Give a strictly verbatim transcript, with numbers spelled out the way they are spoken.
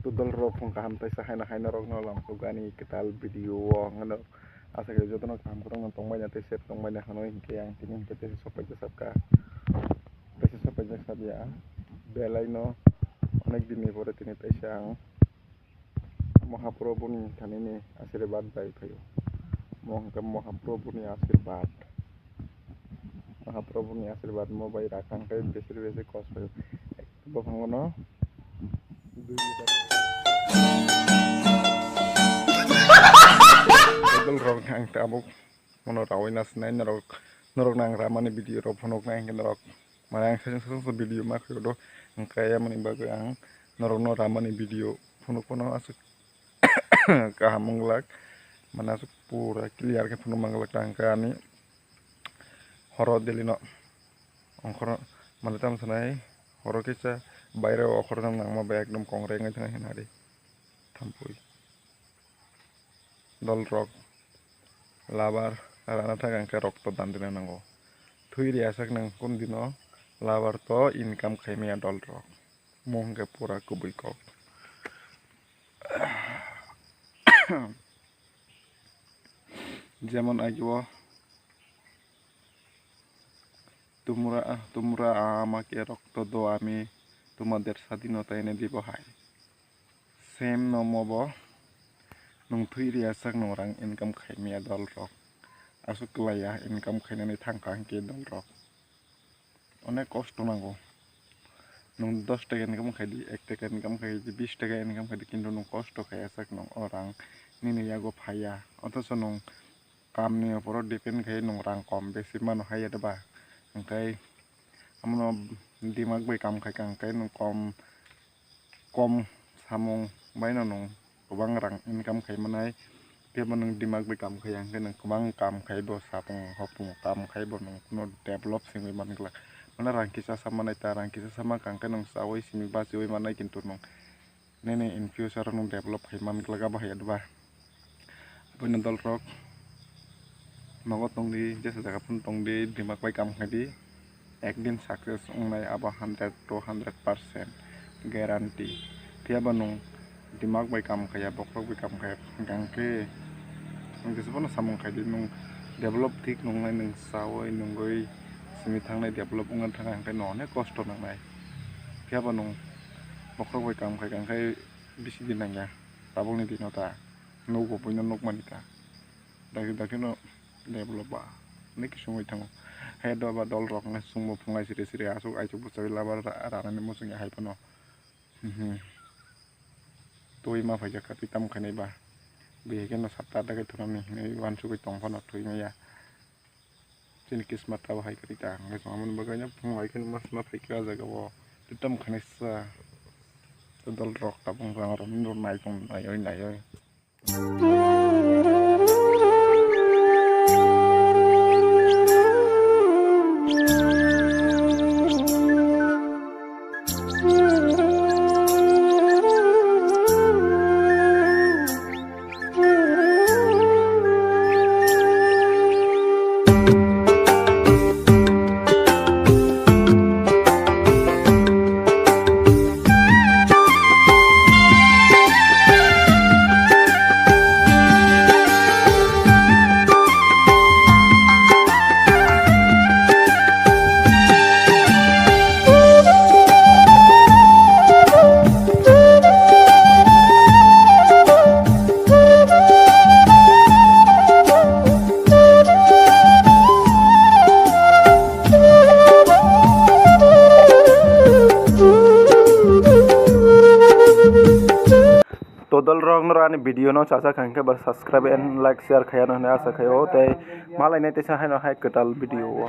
To dol rok phung kaham taisa haino haino rok no lamsok ani kwtal video o hwnkhe no aswk jotono kaham kwrwng no tongbai na tei safe tongbai na hwnwi hinkhe ang tini hinkhe teisa sopai jasabkha teisa sopai jasabya belai no onek din ni pore tini teisa ang Mahaprabhu ni thani ni asirwad bai phaio mo hwnkhe Mahaprabhu ni asirwad Mahaprabhu ni asirwad mo bai rakang khe besir besir kos phaio bophango no. Idol rok ang tabuk mono rawi na sinai norok norok nang ramani video rok phunuk nai hwnkhe norok mane ang seseng seseng video ma khayo do hwnkhe yamani bagwi ang norok no ramani video phunuk phano aswk kaham wng glak mane aswk pura clear khe phunuk man glak ta hwnkhe ani horo daily no. Ongkhorno mane tamo sanai horo kisa baire o okhorno nangma bai ekdom kongrai wngwi thangwi hinari thampui. Dol rok labar rana thang hwnkhe rokto dan rina nango. Thwi riya sak nang kun dino labar to income khai maya dol rok. Mo hwnkhe pura kubui kok. Jemon agibo tumra tumra ama ke rokto do ami tumader sadinota ene dibo hai. Same no mobo nwng thwi riya sak nwng rang income khai maya dol rok. Aswk kwlaiya income khainani thangkha hinkhe dol rok. Onek kosto nango. Nwng dos taka income khai di, ek taka income khai di, bis taka income khai di, kintu nwng kosto khaiya sak nwng o rang nini yago phaiya. Othocho nwng kamni opor o depend khai nwng rang kom besi mano haiya de ba. Hwnkhe amono dimak bai kam khai ka hwnkhe nwng kom kom samung baino nwng kwbang rang income khai manai, teibo nwng dimak bai kam khai ya hwnkhe nwng kwbang kam khai bo sapung hopung kam khai bo nwng kuno develop singwi man glak. Mane rang kisa sa manai ta, rang kisa sa mankha hwnkhe nwng chaui simi bachiui mannai, kintu nwng nini in future o nwng develop khai man glak abo hai ya de ba? Aboino dol rok nogo tongdi, jesa jaga phano tongdi, dimak bai kam khaidi, ekdin success wngnai abo hundred to hundred percent guarantee. Phiya bo nwng dimak bai kam khaiya, bokhorok bai kam khaiya, hwnkhe nwng jesa phano samung khaidi, nwng develop thik nwngnai, nwng chaui nungui simi thangnai, develop wngna thangkha, hwnkhe nwng onek kosto nangnai. Phiya bo nwng bokhorok bai kam khaikha, hwnkhe bisi din nangya, tabukni dino ta. Nugo buino nukmani ta. Dakhe dakhe no develop ba. Ni kisung oi thango. Hai do ba dol rok no sungbo phunglai siri siri asuk aichuk bwsai laba ra-, ranani muchung ya hai phano. Mhm. Twi ma phaijak kha twi tamo khainai ba. Bihikhe no sapta dakhe thunani hinwi uansugwi tong phano thwi maya. Chini kismat abo hai kwrwi ta, hwnkhe chwng aboni bagwi no phung bai kheno mas ma phaikhe o jaga o, tei tamo khainai sa, tei dol rok tabuk wng rok nai tong naiwi naiwi. To dol rok no ani video no chacha kha hwnkhe ba subscribe and like share khaiya no hwnwi asa khaio tei malai nai teisa haino hai kwtal video o.